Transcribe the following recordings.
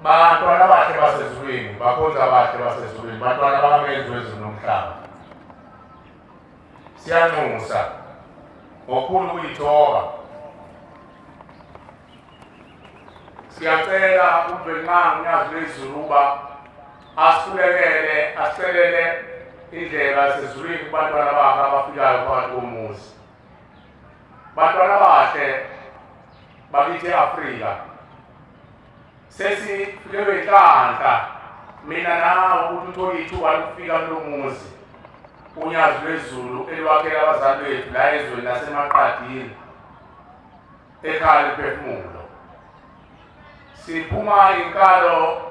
Bantwana abahle basezulwini, bakhonzi abahle basezulwini, bantwana bakaMenzi wezulu nomhlaba. Siyanxusa ngokukhulu ukuyithoba. Siyacela uMvelinqangi uNyazi lwezulu ukuba asikhulekele, asicelele indlela yasezulwini kubantwana bakhe abafikayo phakathi komuzi. Bantwana abahle bakithi e-Afrika, sesifikelwe inhlanhla mina nawe ukuthi uthole ithuba lokufika kulo muzi uNyazi lwezulu eliwakhela abazali bethu la ezweni lasemaqadini ekhaya lemphefumulo. Siphuma inkalo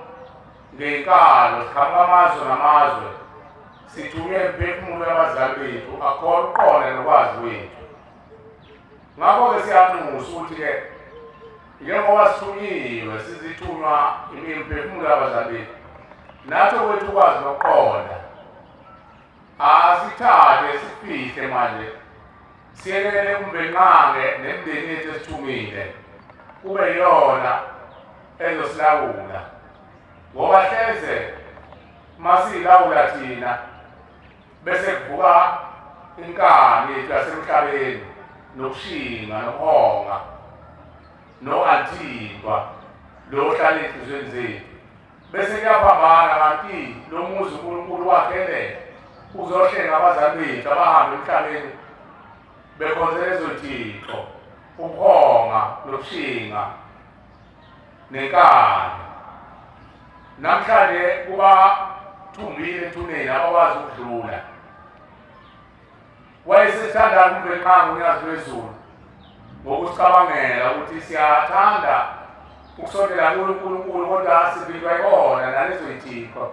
ngenkalo, siqhamuka amazwe ngamazwe, sithunywe imiphefumulo yabazali bethu akhona uqonda nokwazi kwethu. Ngakho-ke siyanxusa ukuthi-ke njengoba sithunyiwe sizithunywa imiphefumulo yabazali bethu, nathi okwethu ukwazi nokuqonda asithathe sifihle manje siyekele uMvelinqange nemindeni yethu esithumile kube yiyona ezosilawula ngoba hleze masiyilawula thina bese kuvuka inkani yethu yasemhlabeni nokushinga nokuhonga nokungathintwa lo ohlala ey'nhliziyweni zethu bese kuyaphambana kanti lo muzi uNkulunkulu wakhele uzohlenga abazali bethu abahambe emhlabeni bekhonze lezo thixo ubuhonga nokushinga nenkani. Namhlanje kuba thumbile ethuneni abakwazi ukudlula. Wayesethanda uMvelinqangi uNyazi lwezulu ngokusicabangela ukuthi siyathanda ukusondela kuye uNkulunkulu kodwa sivinjwa yikona nalezo yithixo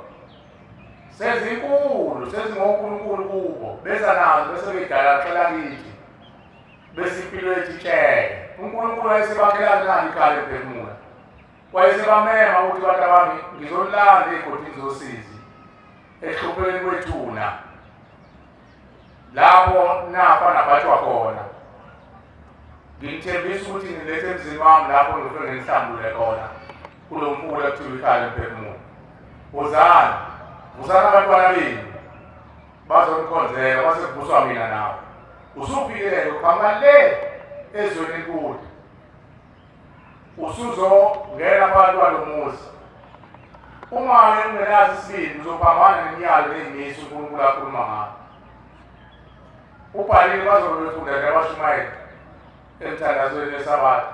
sezinkulu sezingonkulunkulu kubo beza nazo bese beyidala xela kithi bese impilo yethu itsheke. UNkulunkulu wayesebakhela nani ikhaya lokuphefumula. Wayesebamema ukuthi bantu bami ngizolanda ey'godini zosizi ekuhluphekeni kwethuna lapho nafa nabhatshwa khona. Nginithembisa ukuthi ngilethe emzini wami lapho ngifike nginihlambulule khona kulo mfula ekuthiwa ikhaya lomphefumulo. Wozani, vusani abantwana benu bazonikhonzela kwase kuvuswa mina nawe. Usufikile-ke uqhamuka le ezweni elikude, usuzongena phakathi kwalo muzi. Uma-ke ungenaso isibindi uzophambana nemiyalo ney'miso uNkulunkulu akhuluma ngayo. Ubhalile bazobe befunda nje abashumayeli emthandazweni weSabatha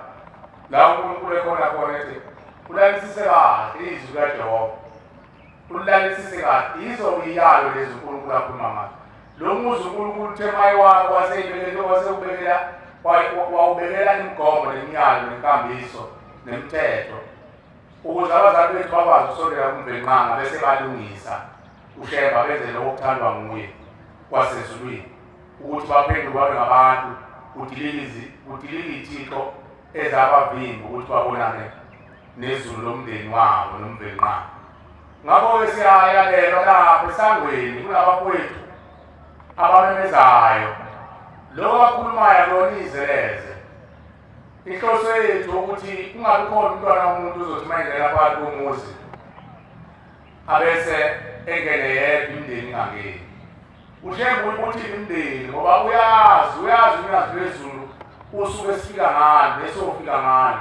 la uNkulunkulu ekhona khona ethi ulalisise kahle izwi likaJehova ulalisise kahle yizo iyalo lezi uNkulunkulu akhuluma ngazo. Lo muzi uNkulunkulu uthe maye wakho waseyibekela wasewubekela wawubekela imigomo nemiyalo nenkambiso nemithetho ukuze abazali bethu bakwazi ukusondela kuMvelinqanga bese balungisa uShemba benze lokho okuthandwa nguye kwasezulwini ukuthi baphenduke babe ngabantu kudilike ithixo ezabavimba ukuthi babonane nezulu lomndeni wabo noMvelinqanga. Ngakho-ke siyayalelwa lapha esangweni kulabafowethu abamemezayo lokho akhulumayo akulona izeleze. Inhloso yethu ukuthi kungabi khona umntwana womuntu uzothi uma engena phakathi komuzi abese engene yedwa imindeni ingangeni. Ushembe ukuthi imindeni ngoba uyazi uyazi unyazi lwezulu usuke esifika ngalo nesofika ngalo.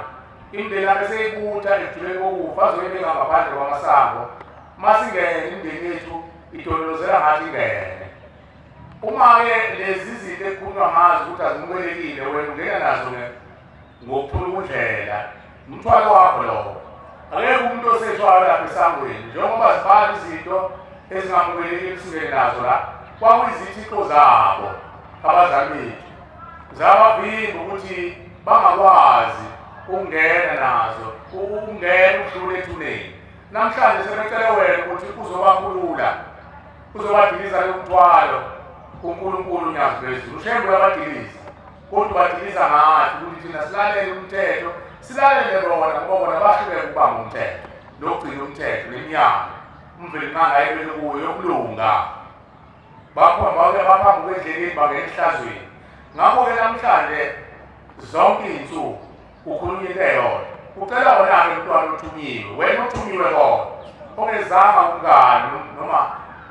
Imindeni abeseyibutha ekujuleni kokufa azoyibeka ngaphandle kwamasango. Masingene imindeni yethu idololozela ngathi ingene. Uma-ke lezi zinto ekukhulunywa ngazo ukuthi azimukelekile wena ungena nazo ngokuphulukundlela umthwalo wakho lowo. Akekho umuntu oseshwayo lapha esangweni njengoba zibala izinto ezingamukelekile singene nazo la kwakuyizithixo zabo abazali bethu zabavimba ukuthi bangakwazi ukungena nazo ukungena ukudlula ethuneni. Namhlanje sebecele wena ukuthi uzobakhulula uzobadiliza lo mthwalo uNkulunkulu uNyazi lwezulu uShembe uyabadiliza kodwa ubadiliza ngathi ukuthi thina silalele umthetho silalele bona ngoba bona bahluleka ukubamba umthetho nokugcina umthetho nemiyalo uMvelinqangi ayebeke kuyo yokulunga baphamba baphambuka endleleni bangena ehlazweni. Ngakho-ke namhlanje zonke iy'nsuku kukhulunywa into eyodwa. Ucela wona-ke mntwana othunyiwe, wena othunyiwe kona, ongezanga umngani noma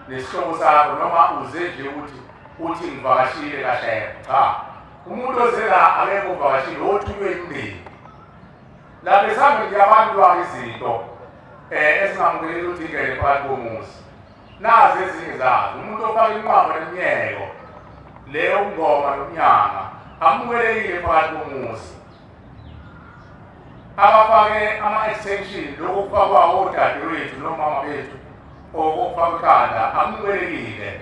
nesihlobo sakho noma uze nje ukuthi uthi ngivakashile kaHleko. Cha, umuntu oze la akekho uvakashile, othunywe imndeni. Lapha esangweni kuyabantu izinto ezingamukeleki ukuthi ingene phakathi komuzi. Nazi ezinye zazo, umuntu ofaka inqwaba nemiyeko leyo ngoma nomnyanga amukelekile phakathi komuzi. Abafake ama-extension lokhu kufakwa odadewethu nomama bethu okufaka ikhanda amukelekile.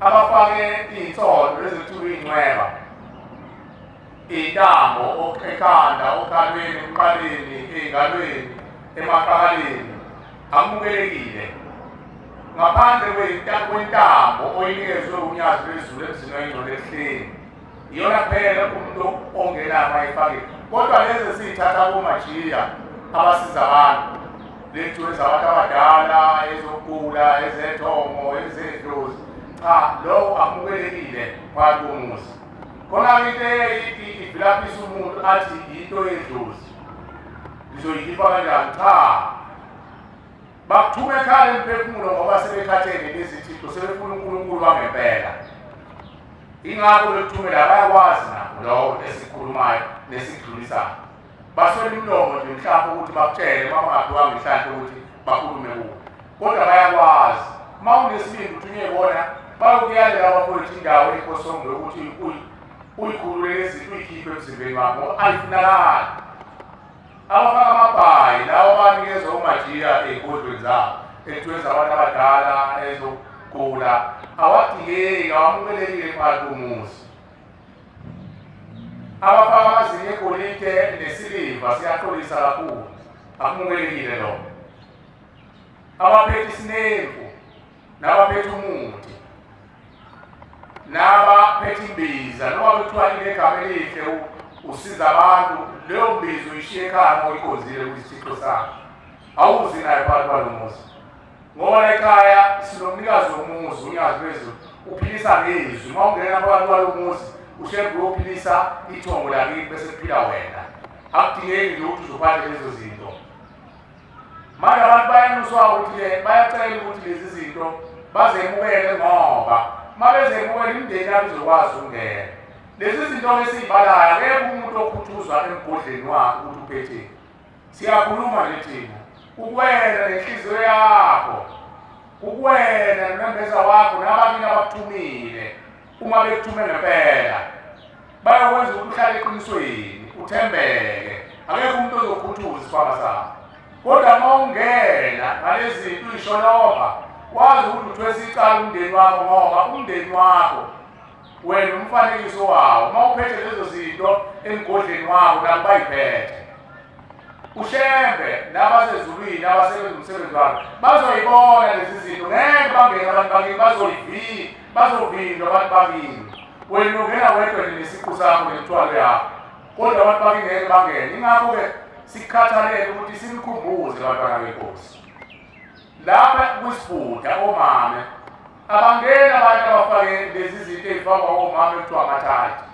Abafake iy'nsondo lezi kuthiwa iy'ncweba iy'ntambo ekhanda, okhalweni, emqaleni, ey'ngalweni, emaqakaleni amukelekile ngaphandle kwentambo oyinikezwe unyazi lwezulu emzini oyingcwele ehleni iyona kuphela umuntu ongenayo mayifakile kodwa lezi esiyithatha komajiya abasiza abantu lethu ezabantu abadala ezokugula ezethongo ezedlozi cha lokho amukelekile phakathi komuzi khona into ivilaphisa umuntu athi yinto yedlozi ngizoyikhipha kanjani cha Bakuthuma ekhaya emphefumulo ngoba sebekhathele lezithixo sebefuna uNkulunkulu wangempela. Ingakho bekuthumela bayakwazi nabo lokho esikhulumayo nesikudlulisayo. Baswele imilomo nje mhlawumbe ukuthi bakutshele uma bangaphiwanga inhlanhla ukuthi bakhulume kuwe. Kodwa bayakwazi. Uma unesibindi uthunywe bona bayokuyalela abafowethu indawo enkosongo yokuthi uyikhulule lezi uyikhiphe emzimbeni wakho ngoba ayifunakali. Abafaka amabhayi lawo banikezwa umajiya ey'godlweni zabo ekuthiwe zabantu abadala ezokugula awadingeki awamukelekile phakathi komuzi. Abafaka amazinyo egolide nesiliva siyaxolisa kakhulu akumukelekile lokho. Abaphethe isinemfu nabaphethe umuthi nabaphethe imbiza noma kuthiwa inegama elihle usiza abantu leyo mbiza uyishiye ekhaya uma uyikhonzile kuyisithixo sakho awuzi nayo phakathi kwalo muzi ngoba ekhaya sinomnikazi womuzi unyazi lwezulu uphilisa ngezwi uma ungena phakathi kwalo muzi ushembe uyophilisa ithongo lakini bese kuphila wena akudingeki nje ukuthi uzophathe lezo zinto Manje abantu bayanuswa ukuthi-ke bayacela ukuthi lezi zinto bazemukele ngoba uma bezemukela imindeni yabo izokwazi ukungena. Lezi zinto-ke esiy'balayo akekho umuntu okhuthuzwa emgodleni wakhe ukuthi uphetheni. Siyakhuluma nje thina kukuwena nenhliziyo yakho, kukuwena nonembeza wakho nabakini abakuthumile uma bekuthume ngempela. Bayokwenza ukuthi uhlale eqinisweni, uthembeke. Akekho umuntu ozokhuthuza isikhwama sakho. Kodwa uma ungena ngalezi zinto uyisholoba, wazi ukuthi uthwesa icala umndeni wakho ngoba umndeni wakho wena umfanekiso wawo. Uma uphethe lezo zinto emgodleni wakho nabo bayiphethe. uShembe nabasezulwini abasebenza umsebenzi wabo bazoyibona lezi zinto ngeke bangene abantu bakini bazoyivi bazovinjwa abantu bakini wena ungena wedwa nje nesiqu sakho nemithwalo yakho kodwa abantu bakini ngeke bangene ingakho-ke sikukhathalele ukuthi sinikhumbuze bantwana benkosi lapha kwisibhuda omame abangeni abantu abafake lezi zinto ey'fakwa omame kuthiwa amathathi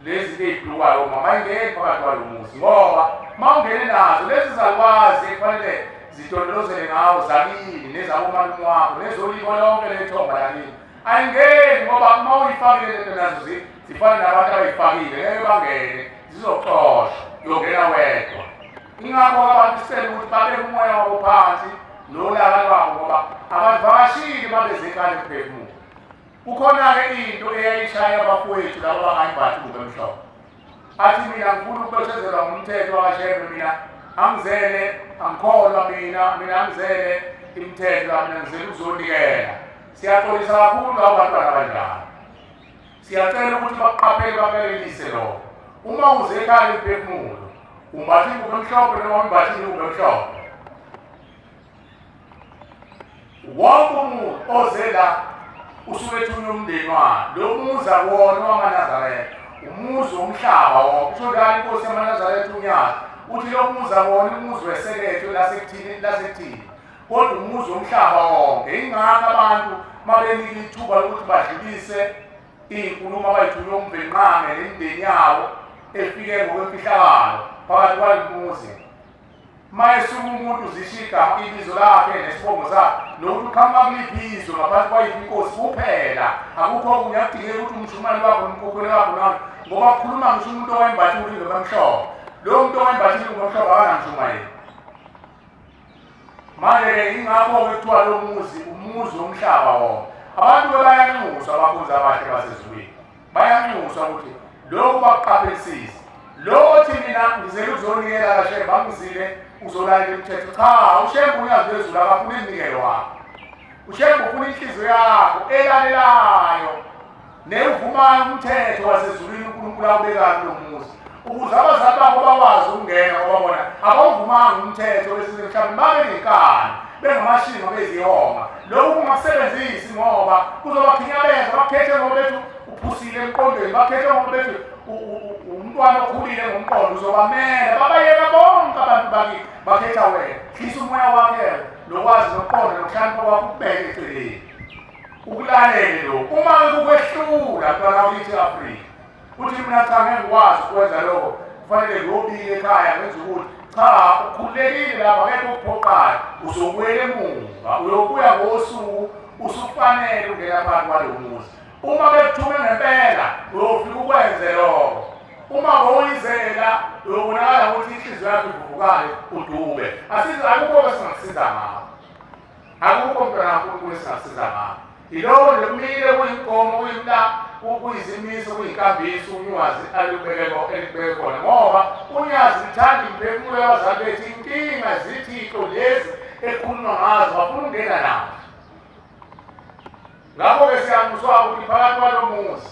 lezi zinto ey'bhlukayo omama ayingeni phakathi kwalo muzi ngoba uma ungene nazo lezi zalukwazi ekufanele zidondolozele ngawo zakini nezabomalume wakho nezolimo lonke lethonga lakini ayingeni ngoba uma uyifakile lento nazo zifana nabantu abayifakile ngeke bangene zizoxoshwa uyongena wedwa ingakho abantu sicela ukuthi babeke umoya wabo phansi nolaka lwabo ngoba abavakashile babeze ekhaya emphefumulo Kukhona-ke into eyayishaya abafowethu laba abangayimbathi ingubo emhlophe. Athi mina ngifuna ukuboshezelwa ngumthetho wakashembe mina angizele angikholwa mina mina angizele imithetho la mina ngizele ukuzonikela. Siyaxolisa kakhulu labo bantwana abanjalo. Siyacela ukuthi bakuqaphele bakulelise lokho. Uma uze ekhaya imphefumulo umbatha ingubo emhlophe noma umbatha ingubo emhlophe Wonke umuntu oze la usuke ethunywa umndeni wakhe. Lo muzi akuwona wamaNazaretha, umuzi womhlaba wonke. Usho njalo inkosi yamaNazaretha uNyazi. Uthi lo muzi akuwona umuzi wesekethe lasekuthini lasekuthini kodwa umuzi womhlaba wonke. Ingakho abantu mabenika ithuba lokuthi badlulise iy'nkulumo abayithunywe uMvelinqange nemindeni yawo efike ngokwemfihlakalo. phakathi kwalimuzi. Uma esuka umuntu zisho igama ibizo lakhe nesibongo sakhe nokuthi uqhamuka kuliphi izwe ngaphansi kwayiphi inkosi kuphela. Akukho okunye akudingeki ukuthi umshumayeli wakho nomkhokheli wakho nami ngoba kukhuluma ngisho umuntu owayembatha ulingo bamhlophe. Lowo muntu owayembatha ulingo bamhlophe akanamshumayeli. Manje-ke ingakho-ke kuthiwa lo muzi umuzi womhlaba wonke. Abantu-ke bayanxuswa abakhonzi abahle basezulwini. Bayanxuswa ukuthi lokhu bakuqaphelisise. Lo othi mina ngizele ukuzonikela kaShembe angizile uzolalela imithetho. Cha, uShembe unyazi lwezulu akafuni iminikelo wakho. UShembe ufuna inhliziyo yakho elalelayo newuvumayo umthetho wasezulwini uNkulunkulu awubekayo kulo muzi ukuze abazali bakho bakwazi ukungena ngoba bona abawuvumanga umthetho wesizwe mhlawumbe babe nenkani bengamashinga bezihonga lokhu kungakusebenzisi ngoba kuzobakhinyabeza bakhethe ngoba bethu uphusile emqondweni bakhethe ngoba bethu umntwana okhulile ngomqondo uzobamela babayeka bonke abantu bakithi bakhetha wena hlisa umoya wakhe nokwazi nokuqonda nokuhlakanipha kwakho ukubeke eceleni ukulalele lokhu uma-ke kukwehlula mntwana wakithi e-Afrika uthi mina cha ngeke ngikwazi ukwenza lokho kufanele ngiyobika ekhaya ngenza ukuthi cha ukhululekile lapha akekho okuphoqayo uzobuyela emuva uyobuya ngosuku usufanele ungena phakathi kwalo muzi uma bekuthume ngempela uyofika ukwenze lokho uma bowuyizela uyobonakala ukuthi inhliziyo yakho ivuvukale udube asize akukho esingakusiza ngakho Akukho mntwana kaNkulunkulu esingasiza ngakho. Yiloko nje kumile kuyinkomo kuyimla kuyizimiso kuyinkambiso unyazi alubeke elikubeke khona ngoba unyazi lithanda imiphefumulo yabazali bethu inkinga zithixo lezi ekhulunywa ngazo bafuna ukungena nazo. Ngakho-ke siyanxuswa ukuthi phakathi kwalo muzi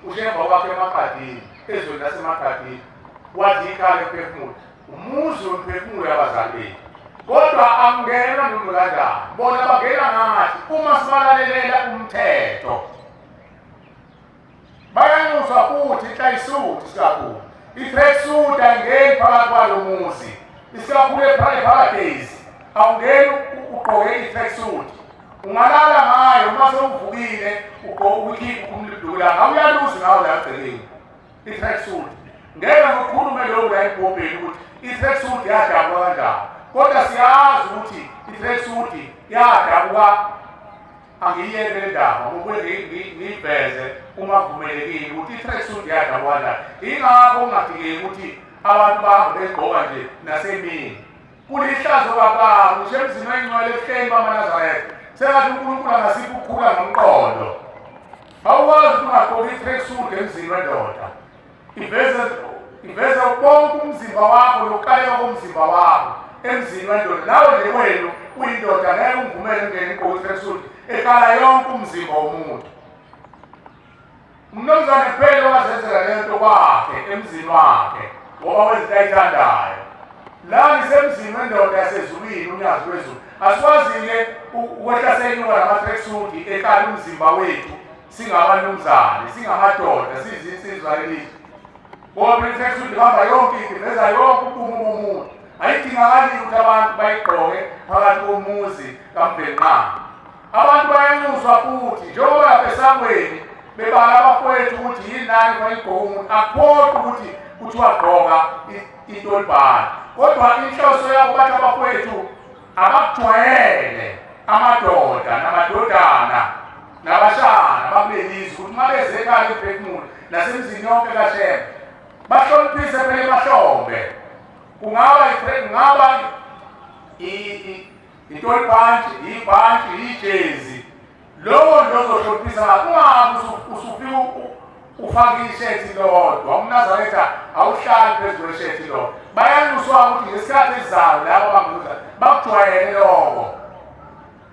uShemba wakhe emaqadini ezweni lasemaqadini wathi ikhaya lomphefumulo umuzi wemphefumulo yabazali bethu kodwa angenwa noma kanjani bona bangena ngathi uma sibalalelela umthetho bayanxuswa futhi inhlayisuthi isikakhulu i-tracksuit ayingeni phakathi kwalo muzi isikakhulu eparadise awungeni ugqoke i-tracksuit ungalala ngayo uma sewuvukile ugqoke ukhiphe ukhumula ibhuluku lakho awuyaluzi ngawo la egcekeni i-tracksuit ngeke ngikhulume lokhu la ebhobheni ukuthi i-tracksuit yadabuka kanjani kodwa siyazi ukuthi i-tracksuit yadabuka angiyiyeke le ndaba ngokuye ngiyiveze uma kuvumelekile ukuthi i-tracksuit yadabuka kanjani ingakho kungadingeki ukuthi abantu bahambe begqoka nje nasemini Kulihlazo kakhulu ngisho emzini oyingcwele ebuhleni bamaNazaretha. Sengathi uNkulunkulu angasipha ukukhula ngomqondo. Awukwazi ukuthi ungagqoki i-tracksuit emzini wendoda. Iveze iveze bonke umzimba wakho nokuqaleka komzimba wakho emzini wendoda. Nawe nje wenu uyindoda ngeke ungivumele ungene igqoke i-tracksuit ekhala yonke umzimba womuntu. Umnumzane kuphela owazenzela le nto kwakhe emzini wakhe ngoba wenza into ayithandayo. La ngisemzini wendoda yasezulwini unyazi lwezulu. Asikwazi-ke ukwehla senyuka nama-tracksuit ekala umzimba wethu singabanumzane, singamadoda, siyizinsizwa lelizwe. Ngoba phela i-tracksuit ihamba yonke into, iveza yonke ubumo bomuntu. Ayidingakali ukuthi abantu bayigqoke phakathi komuzi kaMvelinqangi. Abantu bayanxuswa futhi njengoba lapha esangweni bebala abafowethu ukuthi yini nani kufanele igqoke umuntu akuphoqi ukuthi kuthiwa gqoka into olibhala kodwa inhloso yabo bathi abafowethu abakujwayele amadoda namadodana nabashana bakuleli zwe ukuthi uma beze ekhaya emphefumulo nasemzini yonke kaShembe bahloniphise phela emahlombe kungaba kungaba Intolibhantshi, ibhantshi, ijezi. Lowo nje ozohloniphisa ungabe usufika ufake ishethi lodwa. UmNazaretha awuhlali phezu kweshethi lodwa. Bayanxuswa ukuthi ngesikhathi esizayo labo abanguza bakujwayele lokho.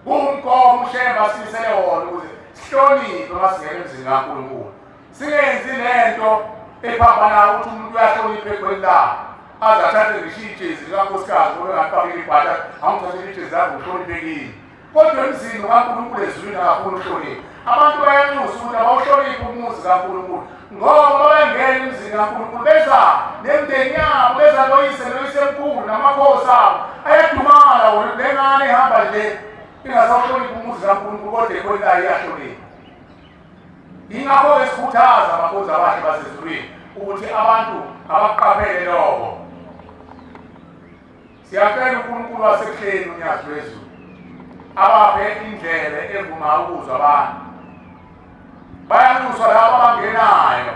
Kuwumgomo uShembe asimisele wona ukuze sihloniphe uma singena emzini kaNkulunkulu. Singenzi lento ephambanayo ukuthi umuntu uyahlonipha ekhweni lakhe aze athathe ngisho ijezi likankosikazi ngoba engafakile ibhata angithathele ijezi lakho ngihloniphekile kodwa emzini kaNkulunkulu ezulwini akafuni uhloniphe abantu bayanxusa ukuthi abawuhloniphe umuzi kaNkulunkulu ngoba bengena emzini kaNkulunkulu beza nemndeni yabo beza noyise noyisemkhulu namakhosi abo ayadumala wona le ngane ihamba nje ingasawuhloniphi umuzi kaNkulunkulu kodwa ekhweni layo iyahlonipha Yingakho-ke sikhuthaza abakhonzi abahle basezulwini ukuthi abantu abakuqaphele lokho. Siyacela uNkulunkulu wasebuhleni uNyazi lwezulu abaphe indlebe evuma ukuzwa abantu. Bayanxuswa labo abangenayo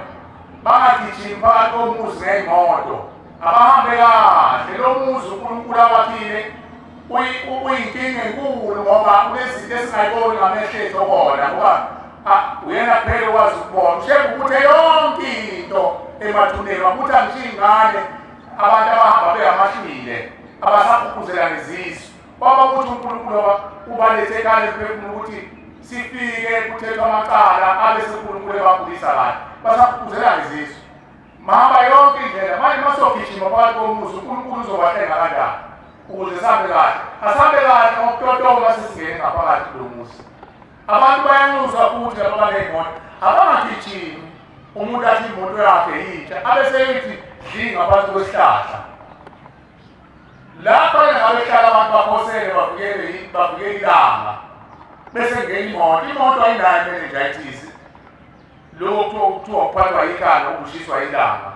bangagijimi phakathi komuzi ngey'moto, abahambe kahle. Lo muzi uNkulunkulu awakhile uyinkinga enkulu ngoba unezinto esingayiboni ngamehlo ethu okona ngoba uyena kuphela okwazi ukubona. Ushembe ubuthe yonke into emathuneni, wabutha ngisho iy'ngane abantu abahamba beyamashile abasakhukhuzela ngezisu. Kwaba ukuthi uNkulunkulu ubalethe ekhaya lemphefumulo ukuthi sifike kuthethwa amacala abe sekuNkulunkulu ebagulisa kahle basakhuzela ngezisu mahamba yonke indlela manje masogijima phakathi komuzi uNkulunkulu uzobahlenga kanjani ukuze sihambe kahle asambe kahle ngokutotoma sesingene ngaphakathi kulo muzi abantu bayanxuswa futhi laba baney'moto abangagijimi umuntu athi imoto yakhe yintsha abe seyithi dli ngaphansi kwesihlahla Lapha ke ngabe hlala abantu bakhosele bavikele bavikele ilanga. Bese ngena imoto, imoto ayinayo meningitis. Lokho kuthiwa ukuphathwa ikhanda ukushiswa ilanga.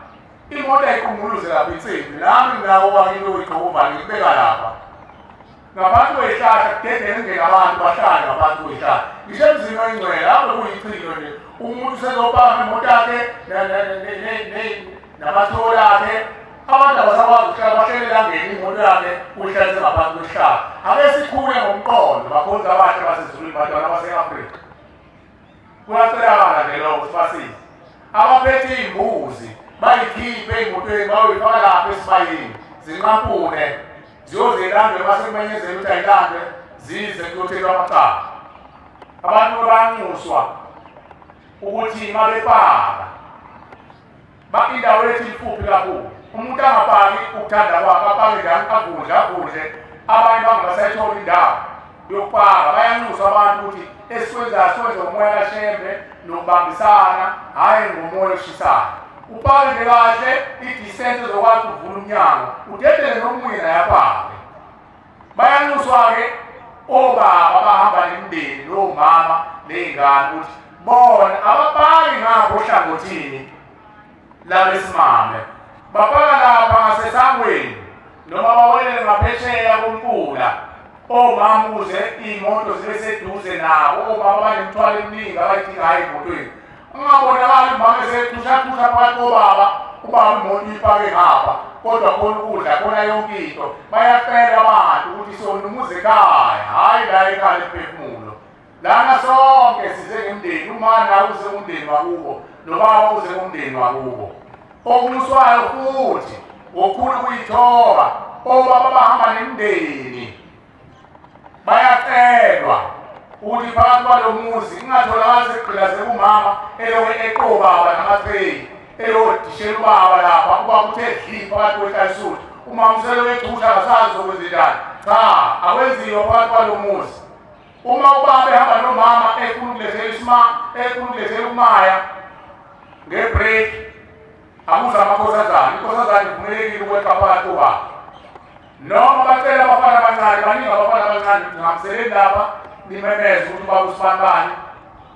Imoto ayiqunguluze lapha insimbi. Nami nginawo wakini oyigqoka ngikubeka lapha. Ngaphansi kwezihlahla kudedele ngena abantu bahlale ngaphansi kwezihlahla. Ngisho emzini oyingcwele ave kuyichilo nje. Umuntu usezobamba imoto yakhe namatholi akhe abantu abasakwazi ukuhlala bahlele elangeni imoto yakhe uyihlalise ngaphansi kwesihlahla. Ake sikhule ngomqondo bakhonzi abahle basezulwini bantwana base-Afrika. Kuyacelakala nje lokho sibasize. Abaphethe iy'mbuzi bayikhiphe ey'motweni bayoyifaka lapha esibayeni zinqampune ziyoze ilandwe uma sekumenyezela ukuthi ayilandwe zize kuyothethwa amacala. Abantu bayanxuswa ukuthi uma bepaka Ba indawo yethu ifuphi kakhulu. Umuntu angapaki ukuthanda kwakhe, apake nje avundle avundle. Abanye bangasayitholi indawo yokupaka. Bayanxusa abantu ukuthi esikwenzayo sikwenza ngomoya kaShembe nokubambisana, hhayi ngomoya oshisayo. Upake nje kahle i-distance ezokwazi ukuvula umnyango, udedele nomunye naye apake. Bayanxuswa-ke obaba abahamba nemindeni nomama ney'ngane ukuthi bona abapaki ngapho ohlangothini labesimame bapaka lapha ngasesangweni noma bawelele ngaphesheya komfula omama ukuze iy'moto zibe seduze nabo omama banemithwalo eminingi abayidingayo ey'motweni Ungabonakali umama esephushaphusha phakathi kobaba, ubaba imoto uyifake ngapha, kodwa khona ukudla khona yonke into. Bayacela abantu ukuthi sonumuze ekhaya, hhayi la ekhaya lemphefumulo. Lana sonke size ngemndeni, uma nawe uze kumndeni wakubo, nobaba uze kumndeni wakubo. Okunuswayo futhi ngokukhulu kuyithoba, obaba bahamba nemndeni. Bayacelwa ukuthi phakathi kwalo muzi kungatholakali sekugqilazeka umama eloke eqobaba namathreyi eyodishela ubaba lapha ubaba uthe dli phakathi kwehlayisuthu umama useloke echusha akasazi zokwenzenjani cha akwenziwa phakathi kwalo muzi uma ubaba ehamba nomama efuna ukulethela isima efuna ukulethela umaya ngebreak Abuza amakhosazana, inkosazana ivumelekile ukweqa phakathi kobaba. Noma bacela abafana abancane, baningi abafana abancane, ngihambiseleni lapha nimemeze ukuthi ubaba usibanibani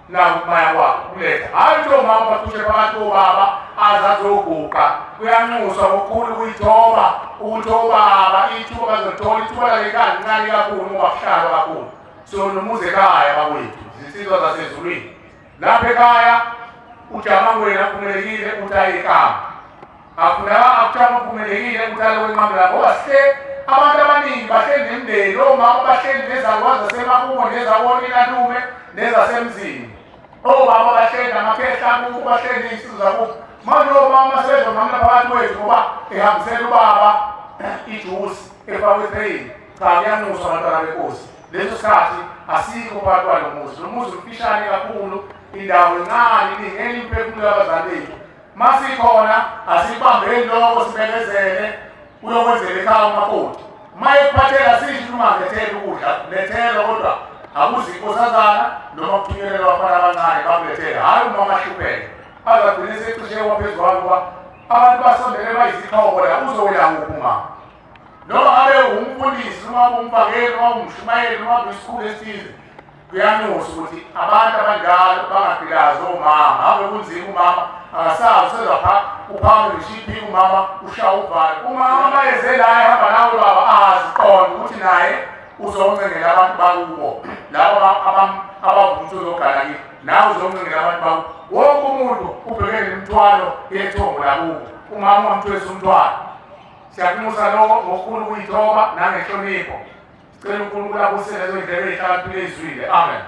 naku kumaya kwakho kuletha. Hhayi ukuthi omama bacushe phakathi kobaba aze azoguqa. Kuyanxuswa ngokukhulu ukuyithoba ukuthi obaba ithuba bazolithola ithuba lalekhaya lincane kakhulu ngoba kuhlalwa kakhulu. So nomuzi ekhaya bakwethu, zinsizwa zasezulwini. Lapha ekhaya uJamangweni aphumelekile ukuthi aye eKapa. Afuneka akuthiwa aphumelekile ukuthi aye kwenqamula ngoba sihle abantu abaningi bahleli nemindeni omama bahleli nezakwazi zasemakubo nezakoninalume nezasemzini obaba bahleli namakhehla kubo bahleli ney'nsizwa zakubo manje omama sebezonqamula phakathi kwethu ngoba ehambisela ubaba ijusi efakwe etreyini cha kuyanxuswa abantwana benkosi Leso sikhathi asikho phakathi kwalo muzi. Lo muzi mfishane kakhulu, indawo incane, ilingene imiphefumulo yabazali bethu. Masikhona asibambeni lokho sibekezele uyokwenzela ekhaya umakoti. Uma ekuphathela sisho ukuthi ungangetheli ukudla, lethela kodwa akuze inkosazana noma kuthunyelelwa abafana abancane bakulethele, hhayi umama ahlupheke. Azagcine secishe waphezu kwalo ngoba abantu basondele bayizixhobo la uzowela kuphi umama? Noma ngabe umfundisi noma umfakeli noma umshumayeli noma isikhulu esithize kuyanxusa ukuthi abantu abanjalo bangagqilazi omama ave kunzima umama akasazi usezapha uphame ngisho iphika umama ushaya uvalo umama mayeze la ehamba nawe baba azi uzoncengela abantu bakubo labo abavuma ukuthi uzogana kini, nawe uzoncengela abantu bakubo. Wonke umuntu ubhekene nemithwalo yethongo lakubo. Umama ungamthwesi umthwalo. Siyakunxusa lokho ngokukhulu ukuyithoba nangenhlonipho. Sicela uNkulunkulu abusise lezo ndlebe ey'hlakaniphile ey'zwile. Amen.